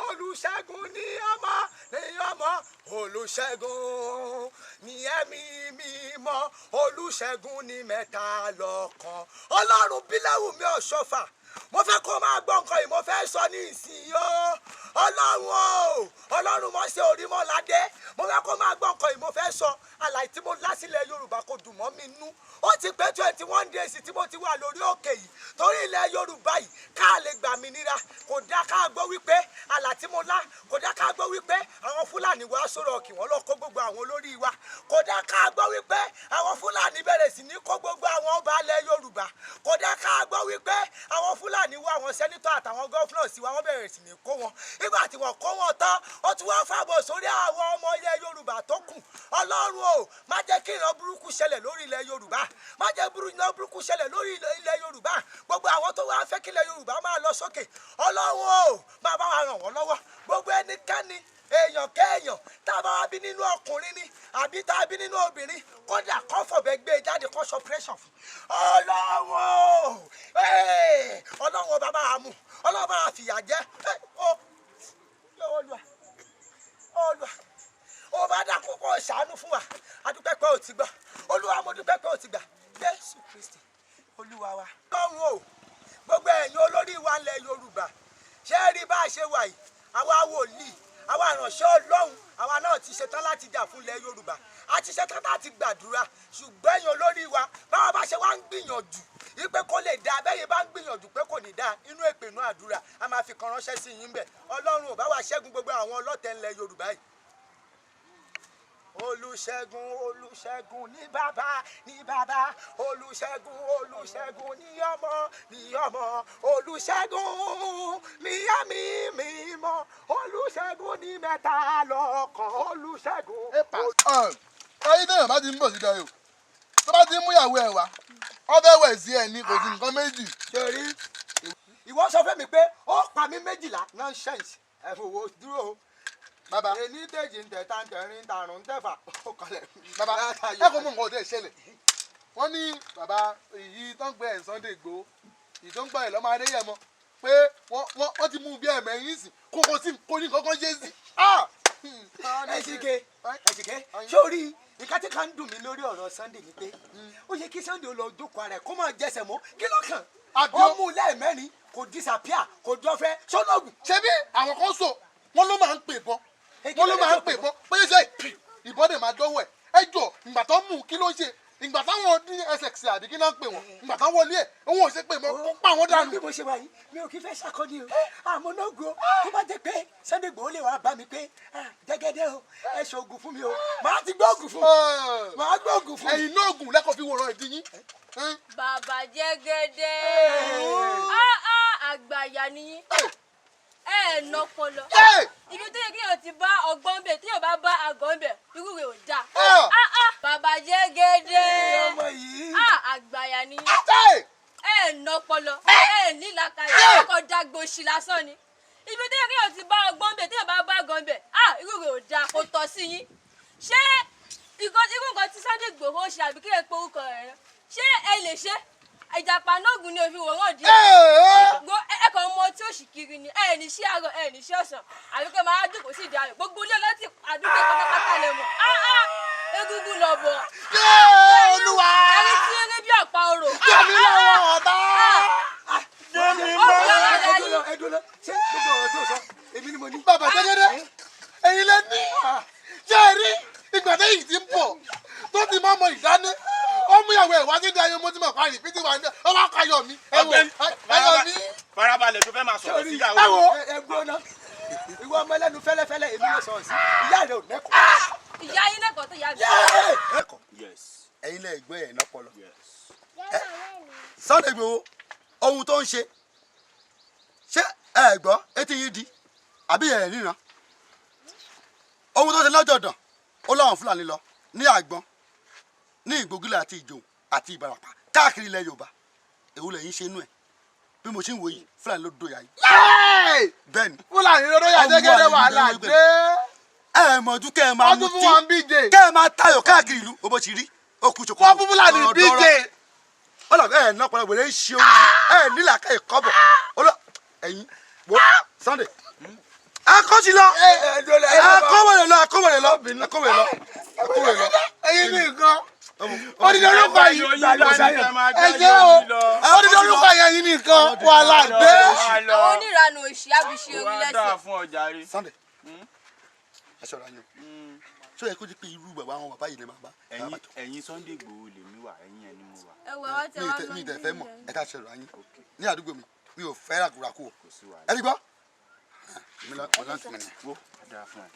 Olùṣègùn ní ọmọ, ní ọmọ. Olùṣègùn ní Ẹ̀mí Mímọ́. Olùṣègùn ní mẹ́ta lọ́kan. Ọlọ́run Bílẹ̀wùmí Ọ̀ṣọ́fà, mo fẹ́ kó máa gbọ́ nǹkan yìí mo fẹ́ sọ ní ìsìn o. Ọlọ́run o, Ọlọ́run mọ̀ ṣe Orímọ̀ládé, mo fẹ́ kó máa gbọ́ nǹkan yìí mo fẹ́ sọ. Àlàyé tí mo lásìlẹ̀ Yorùbá kò dùn mọ́ mi nú. Ó ti pé 21 days tí mo ti wà lórí òkè yìí torí ilẹ̀ Yorùbá yìí ká lè gbà mí níra. Kò dá ká gbọ́ wípé àlà tí mo lá, kò dá ká gbọ́ wípé àwọn Fúlàní wá sọ̀rọ̀ kí wọ́n lọ kó gbogbo àwọn olórí wa. Kò dá ká gbọ́ wípé àwọn Fúlàní bẹ̀rẹ̀ sí ní kó gbogbo àwọn ọba ilẹ̀ Yorùbá. Kò dá ká gbọ́ wípé àwọn Fúlàní wá àwọn senator àtàwọn governor sí wa, wọ́n bẹ̀rẹ̀ sí ní kó wọn. Nígbà tí wọ́n kó wọn tán, ó tún wá fàbọ̀ sórí àwọn ọmọ ilẹ̀ Yorùbá tó kù. Ọlọ́run o, má jẹ́ kí ìran burúkú ṣẹlẹ̀ lórí ilẹ̀ Yorùbá. Má jẹ́ ìran burúkú ṣẹlẹ̀ lórí ilẹ̀ Yorùbá. Gbogbo àwọn tó wá fẹ́ kí ilẹ̀ Yorùbá máa lọ sókè, Ọlọ́run o, máa bá wa ràn wọ́n lọ́wọ́. Gbogbo ẹnikẹ́ni, èèyàn kéèyàn tá a bá wá bí nínú ọkùnrin ni àbí tá a bí nínú obìnrin, kódà kó fọ̀bẹ gbé e jáde, kó sọ pressure fún. Ọlọ́run o, Ọlọ́run ọba bá wa mú, Ọlọ́run bá wa fìyà jẹ. Olúwa, Olúwa, ó bá dákun, kó ṣàánú fún wa. Adúpẹ́ pé ó ti gbọ́. Olúwa, mo dúpẹ́ pé ó ti gbà. Jésù Kristi Olúwa wa. Ọlọ́run o, gbogbo ẹ̀yin olórí wa ilẹ̀ Yorùbá, ṣé ẹ rí bá a ṣe wà yìí? Àwa wòlíì, àwa ìránṣẹ́ Ọlọ́run, àwa náà ti ṣetán láti jà fún ilẹ̀ Yorùbá. A ti ṣetán láti gbàdúrà. Ṣùgbọ́n ẹ̀yin olórí wa, báwa bá ṣe wá ń gbìyànjú wípé kó lè dáa, bẹ́yìn bá ń gbìyànjú pé kò ní dáa, inú èpè, inú àdúrà, a máa fi kan ránṣẹ́ sí yín bẹ̀. Ọlọ́run ò bá wa ṣẹ́gun gbogbo àwọn ọlọ́tẹ̀ ńlẹ̀ Yorùbá yìí. Olùṣègùn, Olùṣègùn ní bàbá, ní bàbá. Olùṣègùn, Olùṣègùn ní ọmọ, ní ọmọ. Olùṣègùn ní Ẹ̀mí Mímọ́. Olùṣègùn ní mẹ́ta lọ́kan. Olùṣègùn. Ayé téèyàn bá ti ń bọ̀ sí Dayọ̀, tó bá ti ń mú ìyàwó ẹ̀ wá, ọbẹ̀ wẹ̀ sí ẹ̀ ní, kò sí nǹkan méjì. Sori, ìwọ sọ fún mi pé ó pa mí 12. Nonsense! Ẹ fowó dúró o. Bàbá. Ení, tèjì, ń tẹ̀ta, ń tẹ̀rín, ń tarùn, ń tẹ̀fà, ó kọlẹ̀. Bàbá, ẹ kò mú nǹkan ọ̀tẹ̀ ṣẹlẹ̀. Wọ́n ní bàbá èyí tó ń gbé ẹ̀ Sunday Igboho, èyí tó ń gbọ́ ẹ̀ lọ́mọ Adéyẹmọ, pé wọ́n ti mú bí ẹ̀mẹ́yìn sí kókó sí kó ní kankan ṣe sí. Ẹsìkè, ẹsìkè, sórí nǹkan tí kan ń dùn mí lórí ọ̀rọ̀ Sunday ni pé ó yẹ kí Sunday ó lọ jókòó ara ẹ̀, kó máa jẹsẹ̀ mọ́. Kí ló kàn? Ó mú lẹ́ẹ̀mẹ́rin, kò disappear, kò dọ́fẹ́ sọ́nọ́gùn. Ṣebí àwọn kan sọ wọn ló máa ń pè bọ́, wọn ló máa ń pè bọ́ bóyá ṣe ìbọn dẹ̀ máa dọ́wọ́ ẹ̀. Ẹ jọ, ìgbà tó mú, kí ló ṣe? Ìgbà táwọn DSS àbí kí náà ń pè wọ́n, ìgbà táwọn wọlé ẹ̀, òun ò ṣe pé mọ́ kó pa àwọn dànù. Bí mo ṣe wà yìí, mi ò kí fẹ́ ṣàkọni o, àmọ́ náà go. Tó bá jẹ́ pé Sunday Igboho lè wá bá mi pé, "Jẹ́gẹ́dẹ́ o, ẹ ṣe oògùn fún mi o," màá ti gbọ́ oògùn fún, màá gbọ́ oògùn fún. Ẹ̀yin náà oògùn lẹ́kọ̀ọ́ fi wòran ìdí yín. Bàbá Jẹ́gẹ́dẹ́, àgbàyà nìyí, ẹ ẹ nọpọlọ. Ibi tó yẹ kí èèyàn ti bá ọgbọ́n bẹ̀, tí èèyàn bá bá àgọ́ bẹ̀, irú rẹ̀ ò dáa. Bàbá Jẹ́gẹ́dẹ́, àgbàyà nìyí, ẹ ẹ nọpọlọ, ẹ ẹ nílàkàyè, ọkọ̀ dàgbòsì lásán ni. Ibi tó yẹ kí èèyàn ti bá ọgbọ́n bẹ̀, tí èèyàn bá bá àgọ́ bẹ̀, irú rẹ̀ ò dáa, kò tọ́ sí yín. Ṣé irú nǹkan tí Sunday Igboho ṣe, àbí kí ẹ pe orúkọ rẹ̀, ṣé ẹ lè ṣe? Ìjàpá náà gùn ní òfin wòrán díẹ̀ ẹ kàn mọ tí ó sì kiri ni. Ẹ ní sí àárọ̀, ẹ ní sí ọ̀sán, àbí kẹ́ máa jókòó sí ìdí ayọ̀. Gbogbo ilé ọlọ́tì àdúgbò pátápátá lẹ mọ̀. Egungun lọ bọ̀. Olúwa. Ẹni tí ń rí bí ọ̀pá orò. Jẹ́mi lọ́wọ́ ọ̀tá. Ẹdùn, ṣé gbogbo ọ̀rọ̀ tó sọ, èmi ni mo ní. Bàbá Jẹ́gẹ́dẹ́, ẹ̀yin lẹ ní. Ṣé ẹ rí ìgbà tẹ́yìn tí ń bọ̀, tó ti máa mọ ìdáná, ó mú ìyàwó ẹ̀ wá sí Dayọ̀, mo ti mọ̀ parí pété wà ní ọ wá kayọ̀ mi. Ẹ wò, ayọ̀ mi. Farabalẹ̀, tó fẹ́ máa sọ̀rọ̀ sí ìyàwó. Ẹ wò. Ẹ gbóná, ìwọ ọmọ ẹlẹ́nu fẹ́lẹ́fẹ́lẹ́, èmi ló sọ̀rọ̀ sí. Ìyá rẹ ò lẹ́kọ̀ọ́. Ìyá yín lẹ́kọ̀ọ́ tó yá mi. Ẹ̀yin lẹ gbọ́, ẹ̀ lọ́pọlọ. Sunday Igboho, ohun tó ń ṣe, ṣé ẹ gbọ́? Etí yín di àbí ẹ ríran? Ohun tó ṣe lọ́jọ́ dàn, ó láwọn Fúlàní lọ ní Àgbọn, ní Ìgbógílẹ̀ àti Ìjòhùn àti Ìbàràpá, káàkiri ilẹ̀ Yorùbá. Èwo lẹ́yìn ṣe inú ẹ̀? Bí mo ṣe ń wò yìí, Fúlàní ló dòyà yìí. Bẹ́ẹ̀ ni. Fúlàní ló dóyà Jẹ́gẹ́dẹ́, wàhálà dé. Ẹ mọ̀jú kẹ́ ẹ máa Wọ́n tún fún wọn bíje. Kẹ́ ẹ máa tayọ̀ káàkiri ìlú. Bó ṣe rí, ó kú ṣòkòtò. Wọ́n fún Fúlàní bíje. Ọlọ ẹ ní ọpọlọ, wèrè ń ṣe oyin, ẹ nílà ká ìkọ́bọ̀ ọlọ. Ẹ̀yin wo Sunday. Ẹ kó sí lọ, ẹ kó wẹ̀rẹ̀ lọ, ẹ kó wẹ̀rẹ̀ lọ, ẹ kó wẹ̀rẹ̀ lọ, ẹ kó wẹ̀rẹ̀ lọ. Ẹ̀yin nìkan, odidi orúkọ yìí, ẹ jẹ́ o, odidi orúkọ yìí, ẹ̀yin nìkan, wàhálà dé. Àwọn oníranù òṣì àbíṣe orí Wàá lẹ́sẹ̀. dáa fún ọjà rí. Sunday, ẹ ṣọ́ra yín o. Ṣó yẹ kó jẹ́ pé irú bàbá àwọn bàbá yìí lè máa bá? Ẹ̀yin Sunday Igboho lèmi wà, ẹ̀yin ẹ̀ ni mo wà. Ẹ wọ àwọn tí Mi wọ́n mi tẹ fẹ́ mọ̀. Ẹ ká ṣọ́ra yín ní àdúgbò mi. Mi ò fẹ́ ràkúràkú o. Kò sí wàhálà. Ẹ ti gbọ́ mi lọ, mo lọ sí mi ni. Wo, á dáa fún ẹ.